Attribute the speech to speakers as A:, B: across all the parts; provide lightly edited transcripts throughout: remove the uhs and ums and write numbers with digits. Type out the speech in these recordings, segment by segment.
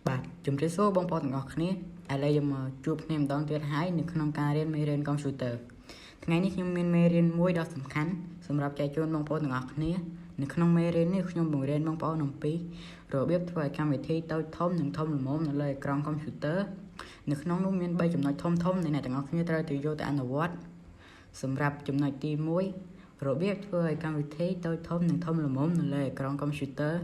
A: បាទជំរាបសួរបងប្អូនទាំងអស់គ្នាឥឡូវយើងមកជួបគ្នាម្ដងទៀតហើយនៅក្នុងការរៀនមេរៀនកុំព្យូទ័រថ្ងៃនេះខ្ញុំមានមេរៀនមួយដ៏សំខាន់សម្រាប់ចែកជូនបងប្អូនទាំងអស់គ្នានៅក្នុងមេរៀននេះខ្ញុំបង្រៀនបងប្អូនអំពីរបៀបធ្វើឲ្យកម្មវិធីតូចធំនិងធំល្មមនៅលើអេក្រង់កុំព្យូទ័រនៅក្នុងនោះមាន3ចំណុចធំធំដែលអ្នកទាំងអស់គ្នាត្រូវទៅយកទៅអនុវត្តសម្រាប់ចំណុចទី1របៀបធ្វើឲ្យកម្មវិធីតូចធំនិងធំល្មមនៅលើអេក្រង់កុំព្យូទ័រ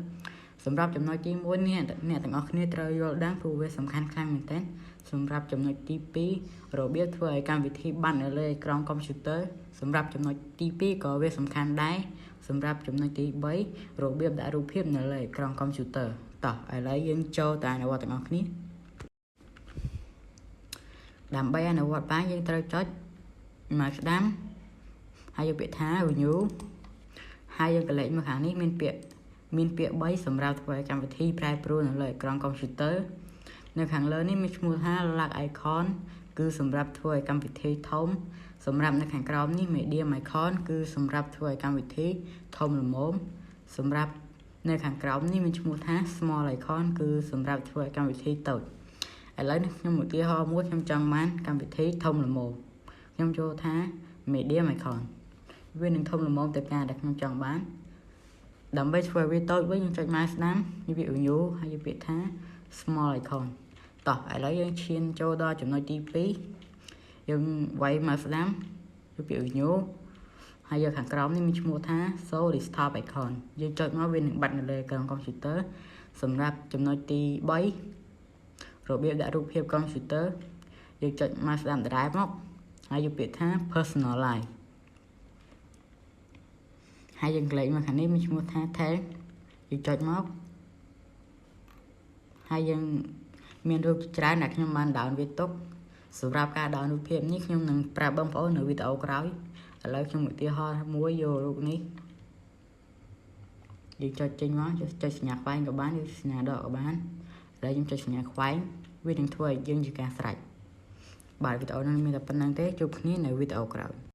A: សម្រាប់ចំណុចទី1នេះអ្នកទាំងអស់គ្នាត្រូវយល់ដឹងព្រោះវាសំខាន់ខ្លាំងមែនទែនសម្រាប់ចំណុចទី2របៀបធ្វើឲ្យកម្មវិធីបាត់នៅលើអេក្រង់កុំព្យូទ័រសម្រាប់ចំណុចទី2ក៏វាសំខាន់ដែរសម្រាប់ចំណុចទី3របៀបដាក់រូបភាពនៅលើអេក្រង់កុំព្យូទ័រតោះឥឡូវយើងចូលទៅអនុវត្តទាំងអស់គ្នាដើម្បីអនុវត្តបានយើងត្រូវចុចមកស្ដាំហើយយកពាក្យថា view ហើយយើងក្រឡេកមកខាងនេះមានពាក្យមានពាក្យ3សម្រាប់ធ្វើឲ្យកម្មវិធីប្រែប្រួលនៅលើអេក្រង់កុំព្យូទ័រនៅខាងលើនេះមានឈ្មោះថា Large icon គឺសម្រាប់ធ្វើឲ្យកម្មវិធីធំសម្រាប់នៅខាងក្រោមនេះ medium icon គឺសម្រាប់ធ្វើឲ្យកម្មវិធីធំល្មមសម្រាប់នៅខាងក្រោមនេះមានឈ្មោះថា small icon គឺសម្រាប់ធ្វើឲ្យកម្មវិធីតូចឥឡូវនេះខ្ញុំឧទាហរណ៍មួយខ្ញុំចង់បានកម្មវិធីធំល្មមខ្ញុំចូលថា medium icon វានឹងធំល្មមទៅការដែលខ្ញុំចង់បានដើម្បីធ្វើឲ្យវាតូចវិញយើងចុច mouse ស្ដាំយកពាក្យ view ហើយយកពាក្យថា small icon តោះឥឡូវយើងឈានចូលដល់ចំណុចទី2យើងវាយ mouse ស្ដាំយកពាក្យ view ហើយយកខាងក្រោមនេះមានឈ្មោះថា show desktop icon យើងចុចមកវានឹងបាត់នៅលើអេក្រង់កុំព្យូទ័រសម្រាប់ចំណុចទី3របៀបដាក់រូបភាពកុំព្យូទ័រយើងចុច mouse ស្ដាំដដែលមកហើយយកពាក្យថា personalize ហើយយើងក្រឡេកមកខាងនេះមានឈ្មោះថា tag យើងចុចមកហើយយើងមានរូបច្រើនដែលខ្ញុំបាន down វាទុកសម្រាប់ការ down រូបភាពនេះខ្ញុំនឹងប្រាប់បងប្អូននៅវីដេអូក្រោយឥឡូវខ្ញុំឧទាហរណ៍មួយយករូបនេះយើងចុចចេញមកចុចសញ្ញាខ្វែងក៏បានឬសញ្ញាដកក៏បានឥឡូវខ្ញុំចុចសញ្ញាខ្វែងវានឹងធ្វើឲ្យយើងជាការស្រេចបាទវីដេអូនេះមានតែប៉ុណ្ណឹងទេជួបគ្នានៅវីដេអូក្រោយ។